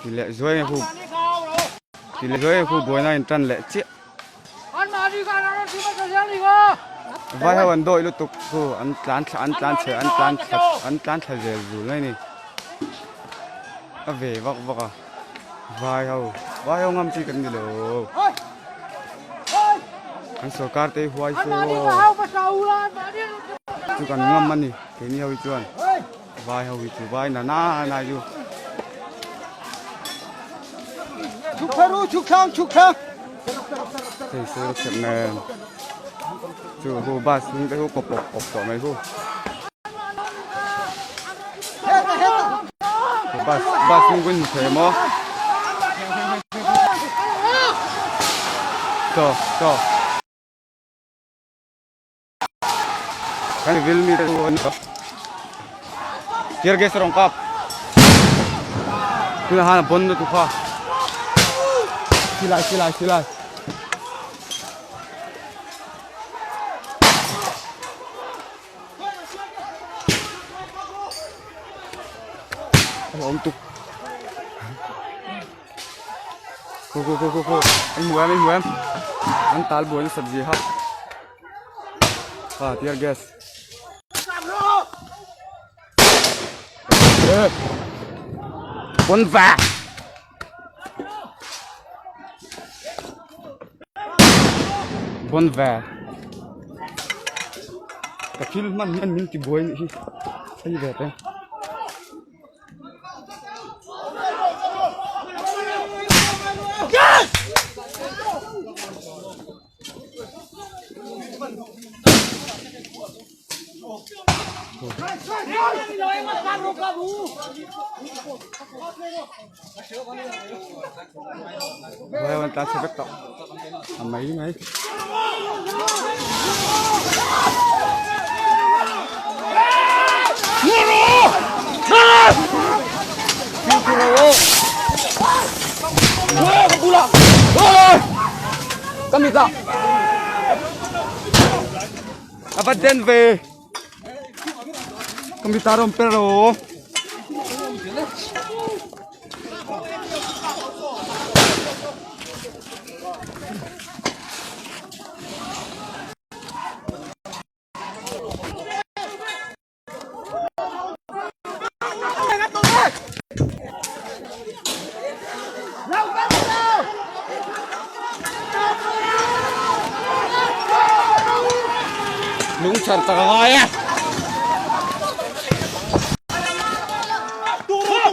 Ti leh zuai nge khu ti leh zuai nge khu buaina in tan leh chiah. Vai ho an dawih lutuk khu an tlan thla an tlan chhe an tlan thla an tlan thla zel zul mai a ni. A ve vak vak a vai ho vai ho ngam chi kan ni lo. An sorkar te hi huai se aw chu kan ngam a ni keini ho hi chuan. Vai ho hi chu vai na na na chu. Chhuk thla ru chhuk thlang chhuk thlang. Hei se khep nen. Chu hu bus hung te hu kawp kawp kawp tawh mai hu. Bus bus hung kun thei maw. Cho cho. Kan vil mi te chu an tear gas a rawn kap tunah khan a bon lutuk a silai silai silai a awm tuk khu khu khu khu khu anh hmu em anh hmu em an tal buai nasat zia kha. Ah, tear gas. Quân vạ. Quân vạ. Ka thil hman hian min ti buai nih hi. Hei ve te. Vai ta sẽ vek tawh a mai mai. Ka mit ah a va den ve ka mit ah rawn per lo. Lung chhar tak a ngai e.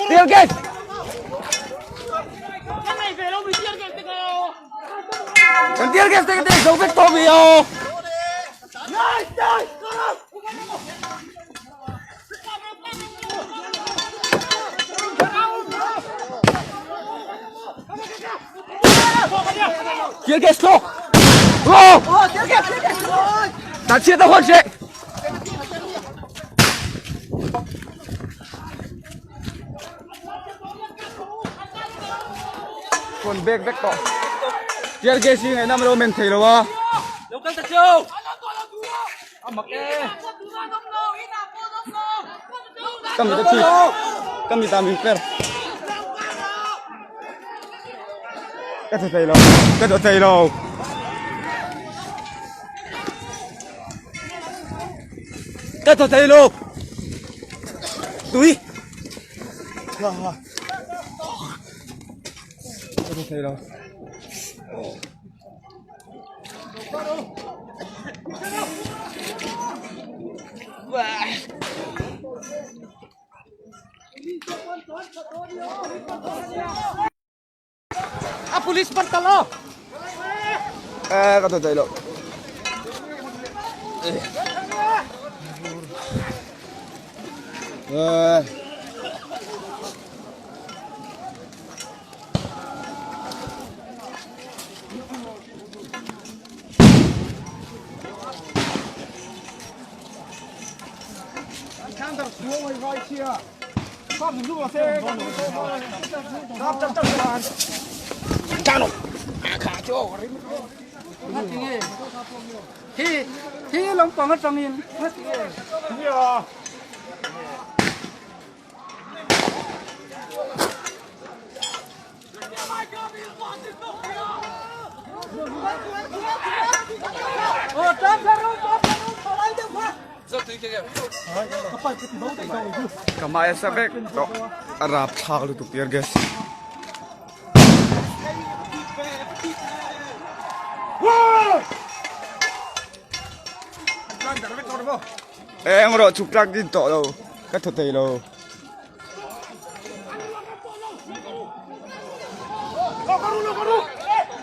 Tear gas. Kan tear gas te ka te zo vek tawh mi aw. Tear gas thlawk. Oh! Ta chhiat a huat hreh. Phone bag vek tawh. Tear gas hi ngaihna lo men thei lo a. Lo kal ta cheu. A mak e. Ka mit a chhit. Ka mit ah min per. Ka tha thei lo. Ka tha thei lo. Ka tha thei lo. Tui. Ka tha thei lo. A police pan tal aw. Eh, ka tha thei lo. Eh. Hi hi lampang atangin. Ka hmai a sa vek tawh a rapthlak lutuk tear gas. Eng rawh chhuk tlak din tawh lo ka thaw thei lo.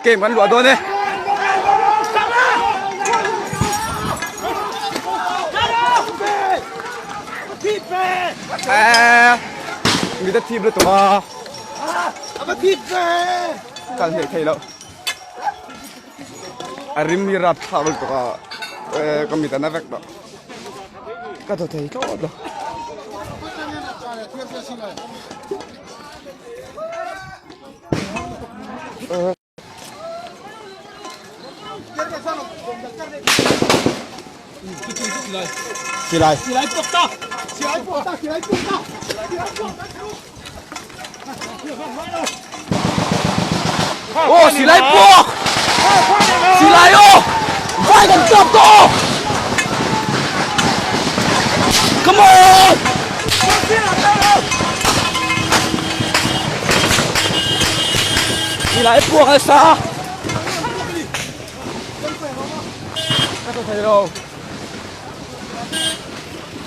Game kan luah dawn e. Mi ta thip lutuk a. Kal hleih thei loh. A rim hi rapthlak lutuk a. Ka mit a na vek tawh. Ka thaw thei thlawt lo. Silai. Silai puak ta. Silai puak ta. Silai puak ta. Oh, silai puak. Silai oh. Vai kan kap to. Come on. Silai puak a sa. Ka thaw thei lo.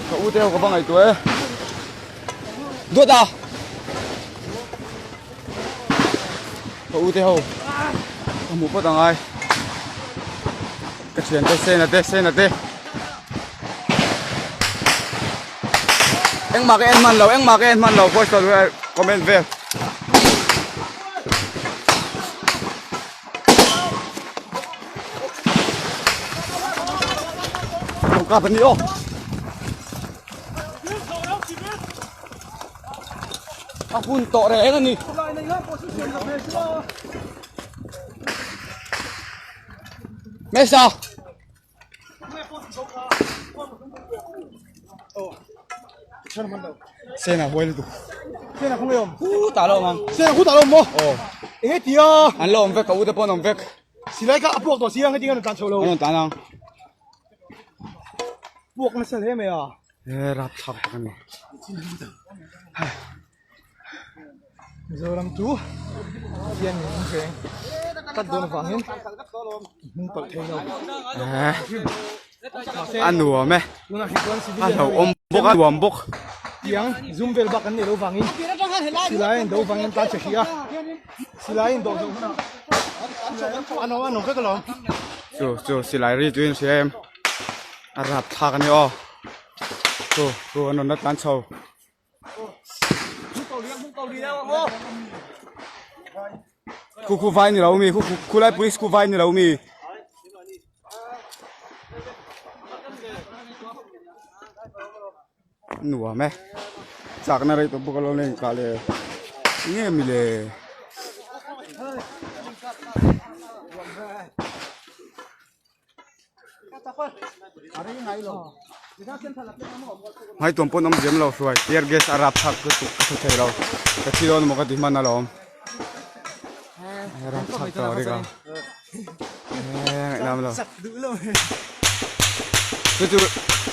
Ka u te ho ka va ngaihtuah e. Duat a! Ka u te ho ka hmuh phawt angai. Ka thian te Sena te Sena te. Engmah ka en hman lo engmah ka en hman lo voice lo comment vel. Ka pa ni aw. A hun tawh reng a ni. Mesa. Sena huai lutuk. Sena khaw nge awm? Hu ta lo ang. Sena hu ta lo maw? Aw. Enge tia? An lo awm vek, ka u te pawh an awm vek. Silai kha a puak tawh si ang, heti nge an rawn tlan chho lo? An rawn tlan ang. Puak nasa hle mai a. He rapthlak tak a ni. Mizoram chu hian min veng tlat dawn avangin hming palh thei lo. A nuam e. Tunah hi chuan A civilian hlauhawm bawk a nuam bawk. Tiang zoom vel bak an neih loh vangin silai an do vangin tan che hrih a. Silai in dawh zawh hunah Chu chu silai ri chu in hria em? A rapthlak a ni aw. Chu chu an rawn la tlan chho. Khu khu vai ni lo mi khu khu lai police khu vai ni lo mi. Nuam e. Chakna rei tawh bawk a lo la inkah leh nge mi le. Hmaituam pawn awm zem lo hruai tear gas a rapthlak lutuk ka hre thei lo ka thi dawn emaw ka ti hman alawm rapthlak tawh rik a ngaihnam lo chu chu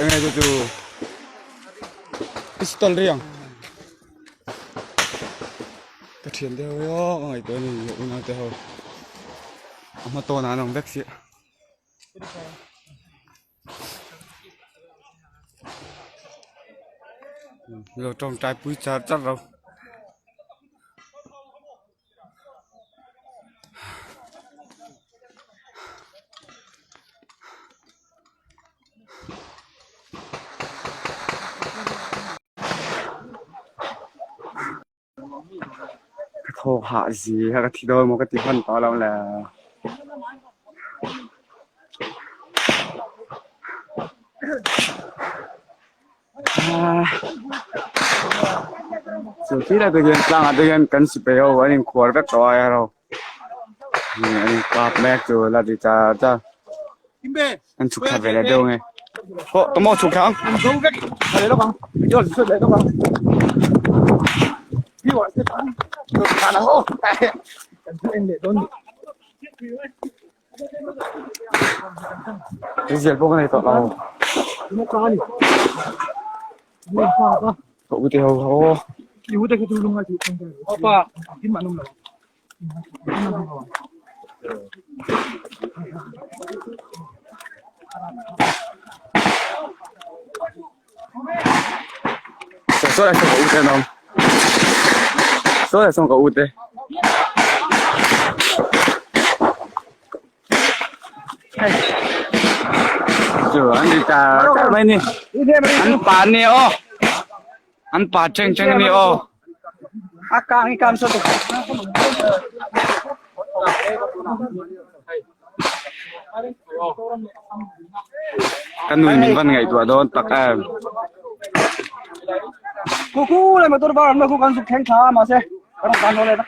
enge chu chu pistol ri ang ka thian te ho hi aw ka ngaihtuah a ni unau te ho a hma tawnah an awm vek si. Lo tawngtai pui char char lo. Ka thawk hah zi a ka thi dawn maw ka ti hman tawh lo le. Chu ti lai te hian tlangah te hian kan sipai ho an inkhuar vek tawh a ero an inkap mek chu la ti char char. An chhuk thla ve leh deuh nge. Aw tawh maw chhuk thla ang. Zial pawh ka nei tawh lo. Ka ute ho ho. Saw lai saw ka ute an awm. Saw lai sawn ka ute. Chu an ri tar tar mai ni. An pa ni aw. An pa cheng cheng ni aw. A kang i kam sa tu. Ka nui min van ngaihtuah dawn tak em. Ku ku le motor var an ku kan zuk thleng thla ma se. Kan kan ho le ta.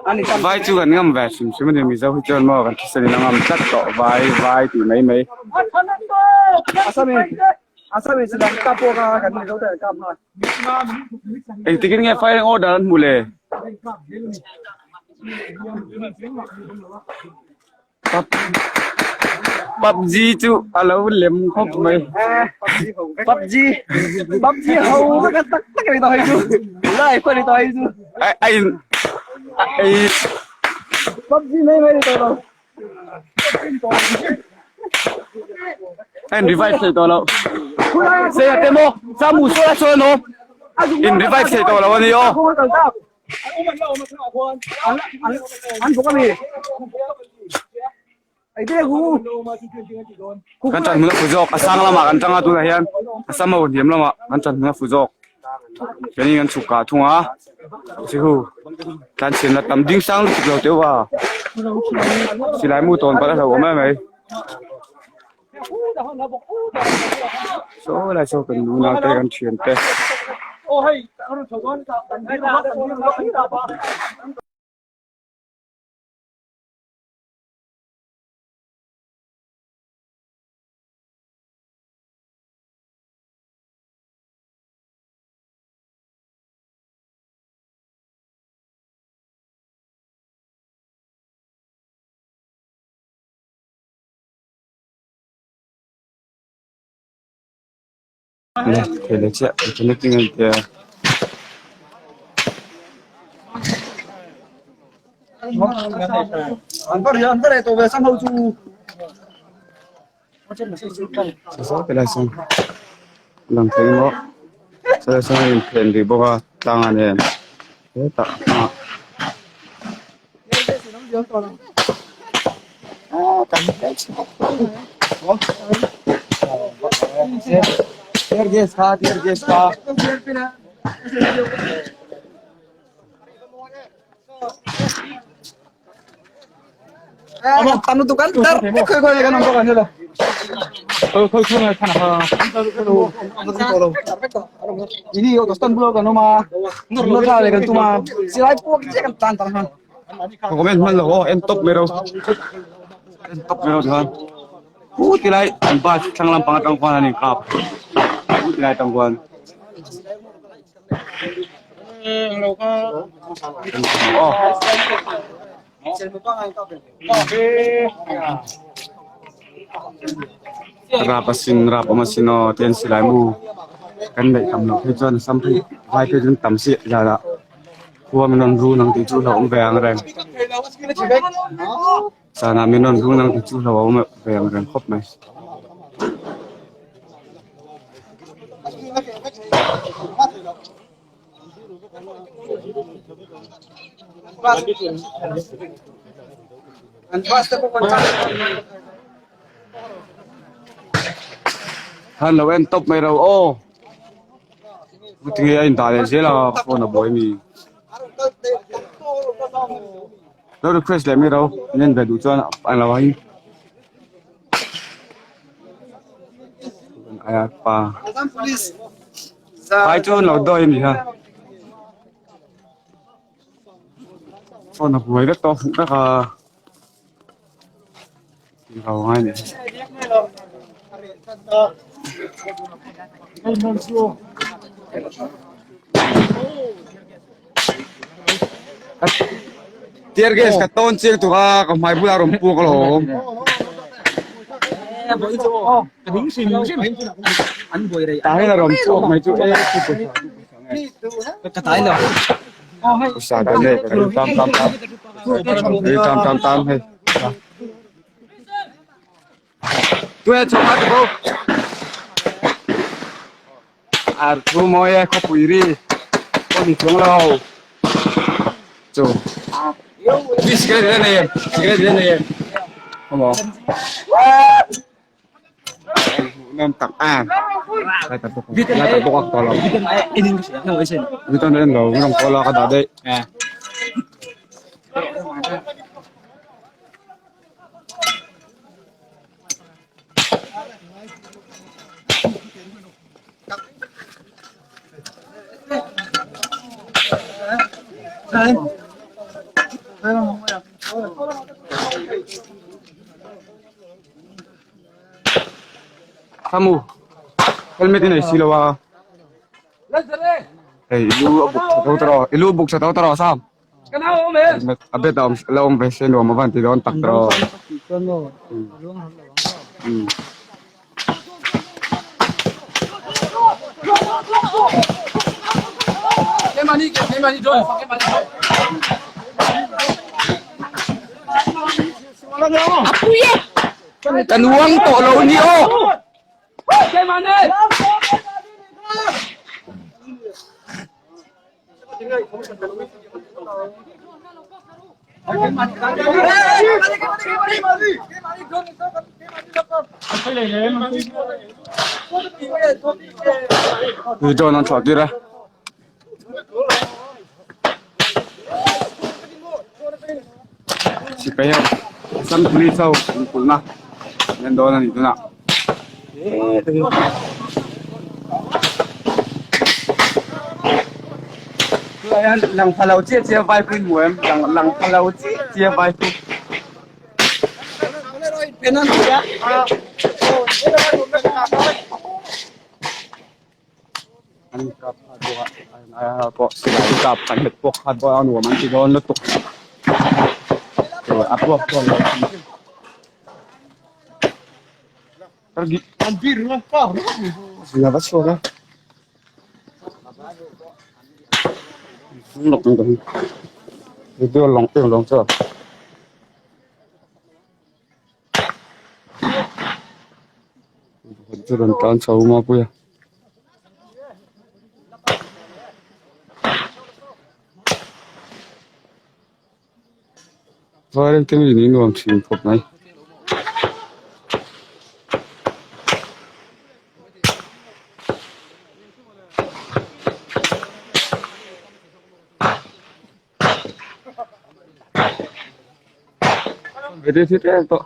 Ani tam. Vai chu kan ngam ve hrim hrim ani Mizo hi chuan maw kan thisen in a ngam tlat tawh vai vai tih mai mai. Asami Asami silam ka po ka kan Mizo te kam ha. Engtikin nge firing order an hmu le? PUBG chu a lo lem khawp mai. PUBG PUBG ho ka tak tak ni to hei chu. Lai pa ni to hei chu. Ai ai ai PUBG mai mai ni to lo. En revive thei tawh lo. Sei a te maw? Sa mu saw la saw no. In revive thei tawh lo a ni aw. Kan ṭan hmun a fu zawk. A sang lamah kan ṭang a tunah hian a sam ho hniam lamah kan ṭan hmun a fu zawk. Keini kan chhuk kah thung a. Chihu tlan chhian la tam ding sang lutuk lo teuh a. Silai mu tawn palh a hlauhawm em mai. Saw lai saw kan nunau te kan thian te. Le thei le chiah connecting an tia. Saw ti lai sawn lang thei maw saw lai sawn a inphen rih bawk a tlang ah nen hetah ah Comment hman lo aw en tawp mai ro en tawp mai ro tikhan hu tilai an bus thlang lampang atang khuan an inkap hu tilai atang khuan. Rap asin rap awm asin aw tian silai mu kan neih tam loh phei chuan sam phei vai phei chuan tam si zan ah khua min rawn run ang tih chu hlauhawm ve ang reng zan ah min rawn run ang tih chu hlauhawm ve ang reng khawp mai. Khan lo en tawp mai ro aw tinge a indah leh zel a phone a buai a mi lo request leh mai ro an en ve duh chuan an lo hi. Pa Vai chu an lo dawi a ni kha phone a buai vek tawh a fuh vek a tih lo ngai a ni. Tear gas ka tawn chiang tuk a, ka hmai bulah rawn puak alawm. Tah hian a rawn puak mai chu e Pawisa kan nei ka rin tam tam tam. Rin tam tam tam hei. Tuia chho kha bo. Ar thu mawi e khawpui ri pawh ni chuang lo. Chu. Mi cigarette in a nei em? Cigarette in a nei em? Awmaw. Hmuhnawm tak em. Lai ta bawk lai ta bawk a tawh lo. Bitan en lo min rawn call a ka dah daih. Thamu helmet i nei si lo a hei i lu a buk tha tho tawh i lu a buk tha tho tawh Sam. A bet a awm la awm ve se nuam a van ti dawn tak tawh. Kan uang tawh lo ni aw. Drone an chhuah tir a. Sipai ho Assam Police ho inkulhna an dawn a ni tunah. Tunah hian lang pha lo chiah chiah vai pawh in hmu em lang lang pha lo chiah chiah vai chu. An kap khat bawk a ai pawh silai kap kan het pawh khat bawk a nuam an ti dawn lutuk a puak chuan lo hrim hrim. Zia va chhuak a. Lawk ang dawn. Video lawng em lawng chu. Chu rawn tlan chho mapuia. Vairen te mi ni nuam thin khawp mai. Video thi tel tawh.